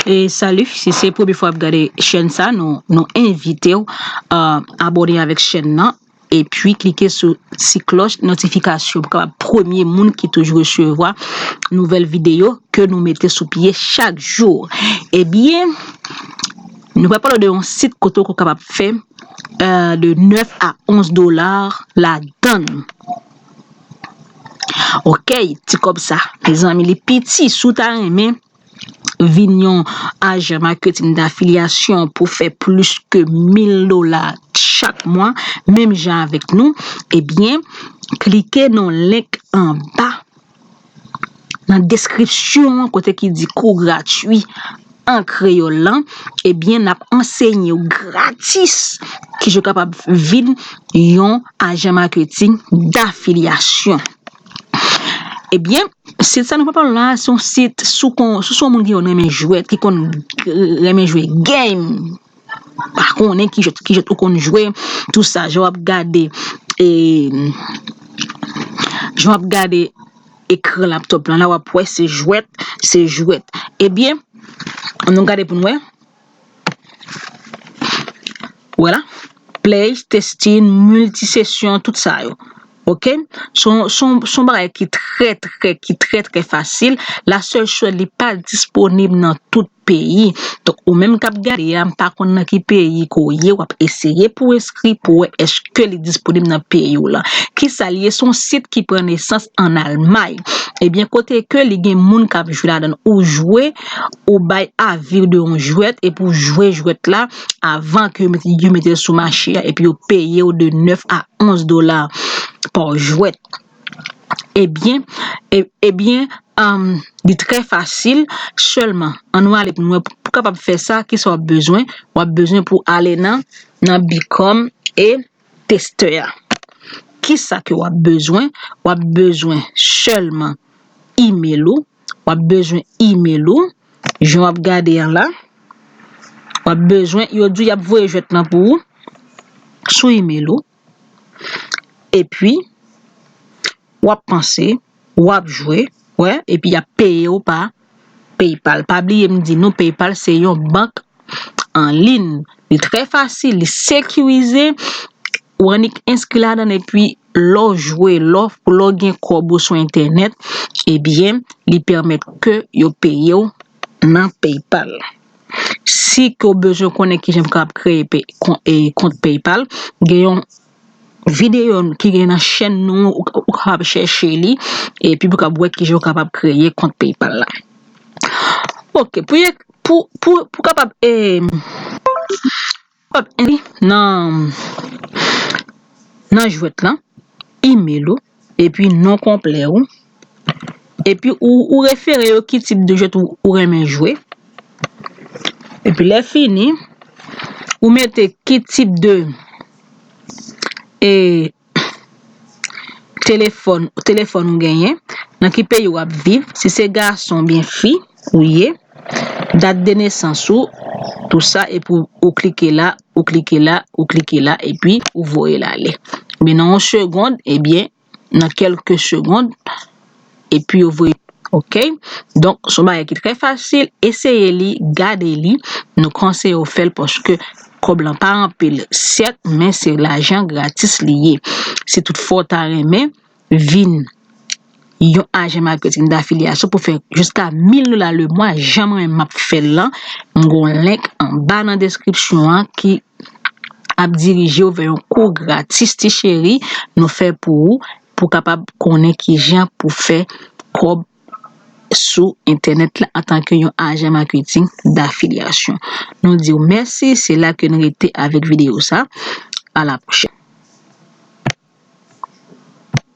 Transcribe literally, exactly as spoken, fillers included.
E salut, si se premye fwa w ap gade chèn sa, nou, nou envite w, euh, abòne avèk chèn nan, epi klike sou ti klòch notifikasyon pou kapab premye moun ki toujou resevwa nouvèl videyo ke nou mete sou pye chak jou. Ebyen, nou pral pale de yon sit kote w kapab fè, euh, de nèf a onz dola ladan l. Ok, ti kòb sa, mezanmi, li piti. Si w ta renmen vin yon ajan maketing dafilyasyon pou fè plis ke mil dola chak mwa, menm jan avèk nou, ebyen, klike nan link anba, nan deskripsyon an, kote ki di kou gratwi an kreyòl lan, ebyen, n ap ansenye w gratis kijan w kapab vin yon ajan maketing dafilyasyon. Ebyen, sit sa nou pral pale la, se yon sit sou kon, sou, sou yon moun ki konn renmen jwèt, ki konn renmen jwe game, pa konnen ki jwèt, ki jwèt ou konn jwe, tou sa, jan w ap gade, e, jan w ap gade ekran laptop lan, la w ap wè se jwèt, se jwèt. Ebyen, ann nou gade pou n wè. Wè la. Play, testing, milti sesyon, tout sa yo. Ok? Se yon, se yon, se yon bagay ki trè, trè, ki trè, trè fasil. La sèl chòz, li pa disponib nan tout peyi. Donk, ou menm k ap gade a, m pa konn nan ki peyi ke w ye, w ap eseye pou w enskri, pou w wè èske li disponib nan peyi w lan. Kisa l ye? Se yon sit ki pran nesans ann Almay. Ebyen, kote ke li gen moun k ap jwe ladan l, ou jwe, ou bay avi w de yon jwèt, epi w jwe jwèt la avan ke yo mete, yo mete l sou mache a, epi yo peye w de nèf a onz dola pa jwèt. Ebyen, e, ebyen, um, li trè fasil, sèlman, ann nou ale pou nou wè, pou kapab fè sa, kisa w ap bezwen? W ap bezwen pou ale nan, nan Bicom e testè a. Kisa ke w ap bezwen? W ap bezwen sèlman email ou, w ap bezwen email ou, jan w ap gade an la, w ap bezwen, yo di w y ap voye jwèt lan pou ou sou email ou, epi w ap panse, w ap jwe, wè, epi y ap peye w pa PayPal. Pa bliye m di nou, PayPal se yon bank an liy. Li trè fasil, li sekirize, ou annik enskri ladan l, epi lè w jwe, lè w, lè w gen kòb ou sou entènèt, ebyen, li pèmèt ke yo peye w nan PayPal. Si ke w bezwen konnen kijan pou kapab kreye pe-, kon-, e, kont PayPal, gen yon videyo ki gen nan chèn nou, ou, ou kapab chèche li, epi pou kapab wè kijan w kapab kreye kont PayPal la. Ok, pou, pou, pou, pou kapab, e, kapab enskri nan, nan jwèt lan, email ou, epi non konplè ou, epi ou, ou refere yo ki tip de jwèt ou, ou renmen jwe. Epi lè fini, ou mete ki tip de, e, telefòn, telefòn ou genyen, nan ki peyi w ap viv, si se gason oubyen fi ou ye, dat de nesans ou, tou sa, epi ou, ou klike la, ou klike la, ou klike la, epi ou voye l ale. Men nan yon segonn, ebyen, nan kèlke segonn, epi yo voye. Ok? Donk, se yon bagay ki trè fasil. Eseye li, gade li. Nou konseye w fè l paske kòb lan pa anpil, sèt, men se lajan gratis li ye. Si toutfwa w ta renmen vin yon ajan maketing dafilyasyon pou fè jiska mil dola lemwa, jan mwen menm m ap fè l lan, m gen yon link anba nan deskripsyon an ki ap dirije w vè yon kou gratis, ti cheri, nou fè pou ou, pou kapab konnen kijan pou fè kòb sou entènèt la antanke yon ajan maketing dafilyasyon. Nou di w mèsi, se la ke n rete avèk videyo sa. A la pwochèn.